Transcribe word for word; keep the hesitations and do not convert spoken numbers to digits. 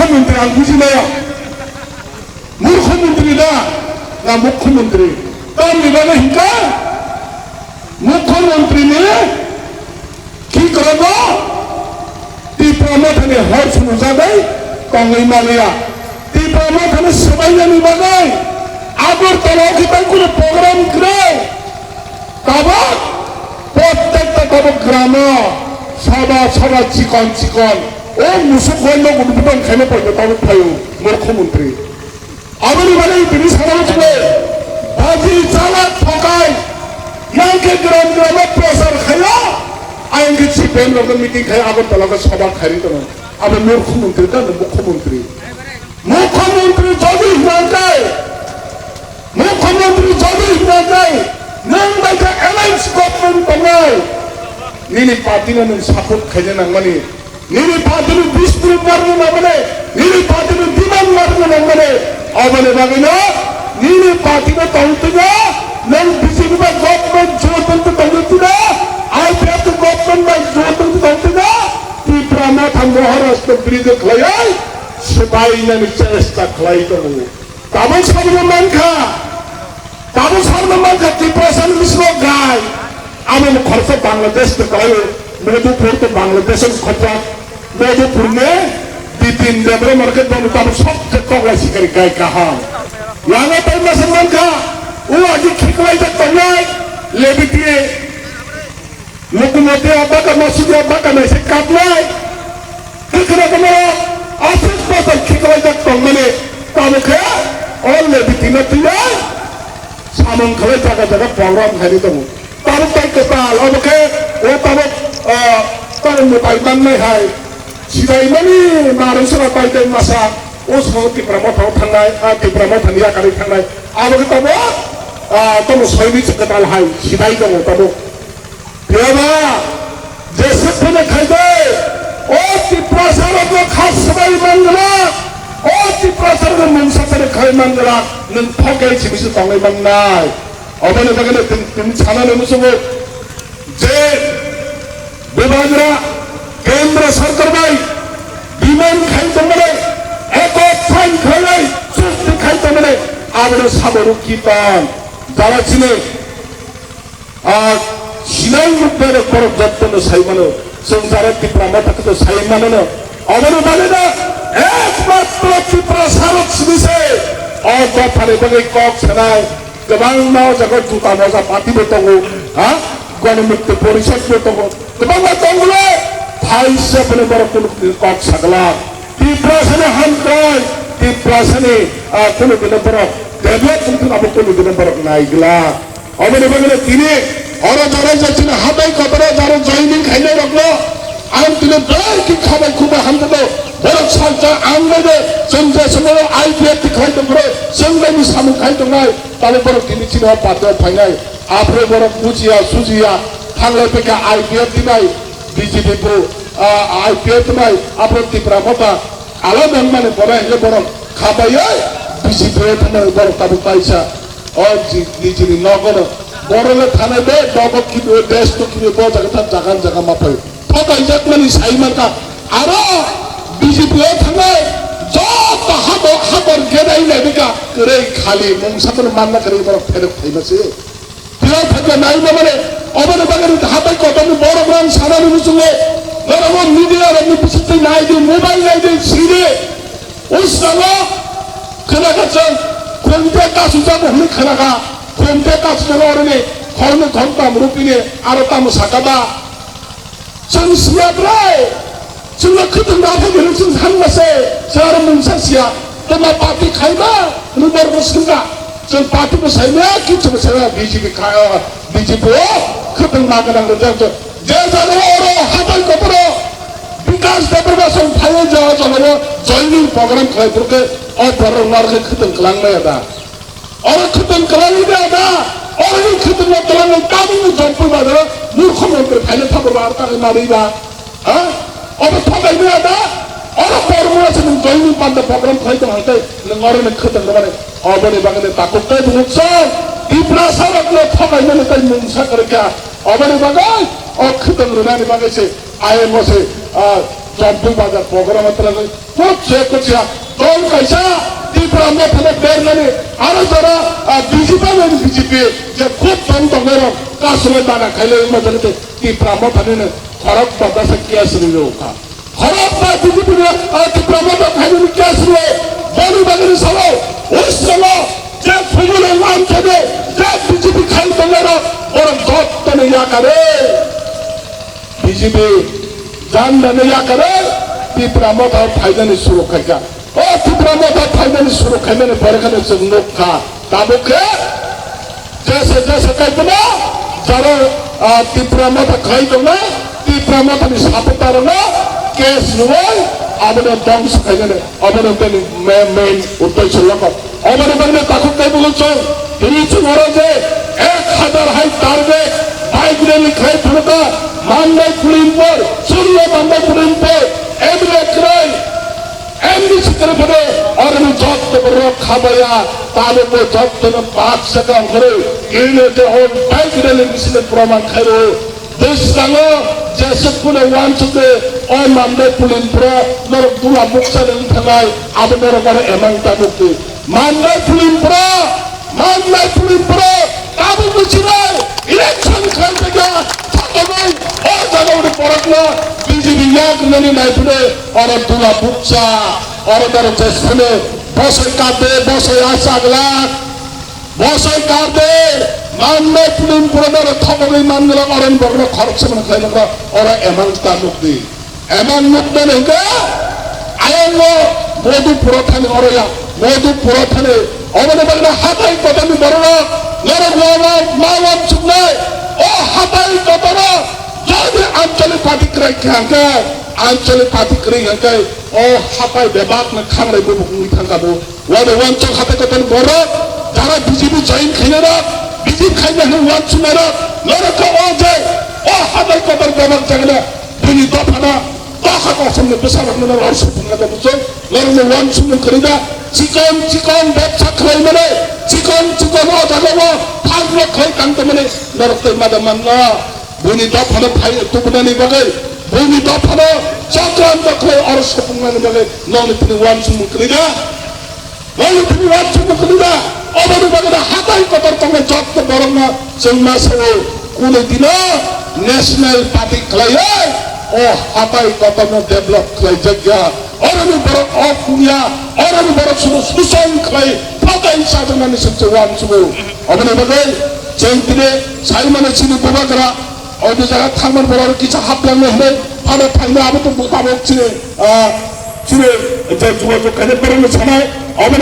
Mukhyamantri ang buji maya. Murkhyamantri da, na mukhyamantri? Tamni bagwi hinkha? Mukhyamantri ni khikrokno Tipra Mothani hor phunukjagwi tongwi manliya. Tipra Mothani swbainani bagwi Agartala o khe tei kunu program kwrwi. Tabuk prottekta tabuk gramo sabha sabha chikon chikon o musuk hoi no gudu butong khaina poito tabuk phaio murkhyamantri. Aboni bagwi tini sana chukle baji chala thokai yang khe gram gramo prasar khaio. Ayang khe C P M rok meeting khai Agartala o sabha khairi tongo. Abo murkhyamantri da mukhyamantri? Mukhyamantri jodi hwnangkhe, mukhyamantri jodi hwnangkhe, nwng bai khe alliance government tongnai, nini party no nwng support khaina nangmani, nini party no dispute narwkna nangmani, nini party no demand narwkna nangmani, oboni bagwi no nini party no tongwi twigo, nwng B J P bai government joto tongwi twigo, I P F T government bai joto tongwi twigo, Tipra Motha Maharashtra bridge khlaiwi swbainani chesta khlai tongo. Tabuk sabno mankha, tabuk sabno mankha Tiprasani bisingo gai. Abo khoroksa Bangladesh ni khlaio, Madhupur to Bangladesh ni khoprak, Madhupur ni Bipin Debra market boni tabuk sobse toklai sikari gai kaham. Yanga tai masa mankha, o agi khiklaijak tongnai, Lebiti. Lukumoti abaka masudi abaka naise kapnai. Kikra kamara aswk bosor khiklaijak tongmani. Tamo khe o Lebiti no twiwi samung khlai jaga jaga program khaini tongo. Tabuk tai kwtal obo khe o tabuk, ah, tabuk mwtai mannai hai. Sidaimani narwng sora tai tai masa o song Tipra Motha o thangnai, ah, Tipra Motha ni yakarwi thangnai. Abo khe tabuk, ah, tomo soini kwtal hai sidai tongo tabuk. Phiaba, jeswk phano khaide, o Tiprasa rokno kha swbai manglak, o Tiprasa rokno mungsa phano khai manglak, nwng thokai simi se tongwi mannai. Oboni bagwi no tini, tini sanani muchungo je bubagra Kendra Sarkar bai demand khai tongmani, ekot sign khlainai, chukti khai tongmani, abono sabo rukhi tong. Jara chini Ah, sinai nuknai rok borok jotto no sai mano, chwng jara Tipra Motha khe to sai mano no. Obono bagwi no ekmatro Tiprasa rok simi se o dophani bagwi kok sanai kwbangma o jaga juta moja party bo tongo, ha, Ganamukti Porishad bo tongo, kwbangma tongo le, thaisa phano borok kunu kok sagla. Tiprasani hamkrai, Tiprasani, ah, kunu kunu borok develop wngthok abo kunu kunu borok naigla. Oboni bagwi tini oro jara jachini hatai kotoro jaro joining khainai rokno ang tini belai khe khabai khukbai hamjakgo. Borok salsa ang bai de chwng je somono I P F T khlai tongphuru chwng bai ni samung khai tongnai. Tamo borok tini chini o party o phainai. Aphuru borok bujiya sujiya thanglai paikha I P F T bai B J P bo, ah, I P F T bai aphuru Tipra Motha alai nangmani bono hwnwi borok khabaiwi B J P o thangnai borok tabuk kaisa. O ji-, nijini nogono borok le thanai be nogo kibi o desh to kibi bo jaga tha jaga jaga ma phai. Thokaijak mani sai mankha. Aro B J P o thangnai joto habo habor gedai lai bika kwrwi khali mungsa phano manna kwrwi borok pherok phaima se. Phiya thakya nai mamani, oboni bagwi hatai kotorni borok rang sanani muchungo, norok o media rokni bisingtwi nai di, mobile nai di, siri. Usalo khwnakha chwng, khumte kasujak hwnwi khwnakha, khumte kasujak oroni, khoroknwi khoroktham rupini, aro tamo saka ba. Chwng siya bwrwi, chwngno khwtwng da phai hwnwi chwng sanma se, chwng aro mungsa siya, tongma party khaima hwnwi borokno swngkha. Chwng party bo saimaya, kichwngbo saimaya, B J P kha-, B J P o khwtwng ma gwnang rwjak. Je jaga oro hatai kotoro Bikash Debbarma song phaiwi je o jagao joining program khlai phuru khe o borok norok khe khwtwng kwlangmaya da? Oro khwtwng kwlangwi da da? Oro ni khwtwng no kwlangwi tabukni Jampui bazaro murkho montri phaina thapurba aro tangwi manwi ba? Ha? Obo thokai maya da? Oro kormo se nwng joining panda program khlai tong hangtai nwng oro ni khwtwng rwmani. Oboni bagwi ni takhuk tei bumuk song Tiprasa rokno thokai mani tei mungsa kwrwi kha. Oboni bagwi o khwtwng rwnani bagwi se I M O se, ah, Jampui bazar program o twlangwi Kut se kut ya, tong kaisa Tipra Motha no bernani, aro jora, ah, B J P ni B J P je kut tong tong rok kasulai bana khailai ma jani te Tipra Motha ni ne khorok ba dasa kiya sri ro kha. Khorok ba B J P ni, ah, Tipra Motha khailai ni kiya sri ro, boni bagini salo, ussalo, je phumule lam thane, je B J P khai tong rok, borok jotto ni yakare. B J P jandani yakare Tipra Motha phainani suru khaikha. O Tipra Motha phainani suru khainani pore kheno chwng nukha. Tabuk khe jesa jesa kaiphano jaro, ah, Tipra Motha khai tongna, Tipra Mothani supporter rokno case rwui abono dongso khainani, abono bini ma-, main uddesho lokho. Oboni bagwi takhuk teibo chwng, tini chwng oro je ek hazar hai target bike rally khlai phano kha, Mandai Pulimpur, Surya Mandai Pulimpur, M L A kwrwi, M D C kwrwi phano, oroni jotto borok khabaya, tabukbo jottono baksa kang khorwi, ino je o bike rally bisingni proman khairo. Bwskango jeswk phano uansukdi, o Mandai Pulimpro norok dula bukcha ni wng thangnai, abo norok oro emang ta nukdi. Mandai Pulimpro, Mandai Pulimpro, tabuk ni chwrai election khlai tongya, satokgwi o jaga uni borokno B J P yak nani naiphudi, oro dula bukcha, oro norok jesphano bosai kate, bosai achak lak. Bosai karde, Mandai Pulimpro no thokgwi manglak, oroni borokno khoroksa mano khlailak, oro emang ta nukdi. Emang nukmani hwnkhe, ayang o Modhupuro thani oro ya, Modhupuro thani, oboni bagwi hatai kotorni borok, norok wama ma uansuknai, o hatai kotoro, jodi Anchalik party kwrwi kha hwnkhe, Anchalik party kwrwi hwnkhe, o hatai bebakno khangrai bubuk wngwi thangkha bo. Wada uansuk hatai kotor borok, jara B J P join khainai rok, B J P khaina hwnwi uansuknai rok, norok khe o je, o hatai kotor bebak jagana, bini dophana, doha kosom ni bwsa rok no norok sopung na muchung, norok no uansukmung kwrwi da, chikon chikon bebsa khlai mani, chikon chikon o jaga o phang rok khlai tang tong mani, norok tei mada manna. Buini dophano phai tubunani bagwi, buini dophano chakran dokhwlai oro sopungnani bagwi nokni thani uansukmung kwrwi da? Nokni thani uansukmung kwrwi da? Oboni bagwi da hatai kotor tongnai jotto borokno chwng ma sao, kunu dino National Party khlaiwi o hatai kotorno develop khlaijak ya. Oroni borok o kungya, oroni borok sudu susong khlai phatai chajaknani swngse uansugo. Oboni bagwi chwng tini saimano chini bubagra, o jaga thangmani borok kisa haplang hwnwi phano thaino abo to tabuk chini, ah, chini je jogajog khainai borokno sanai, oboni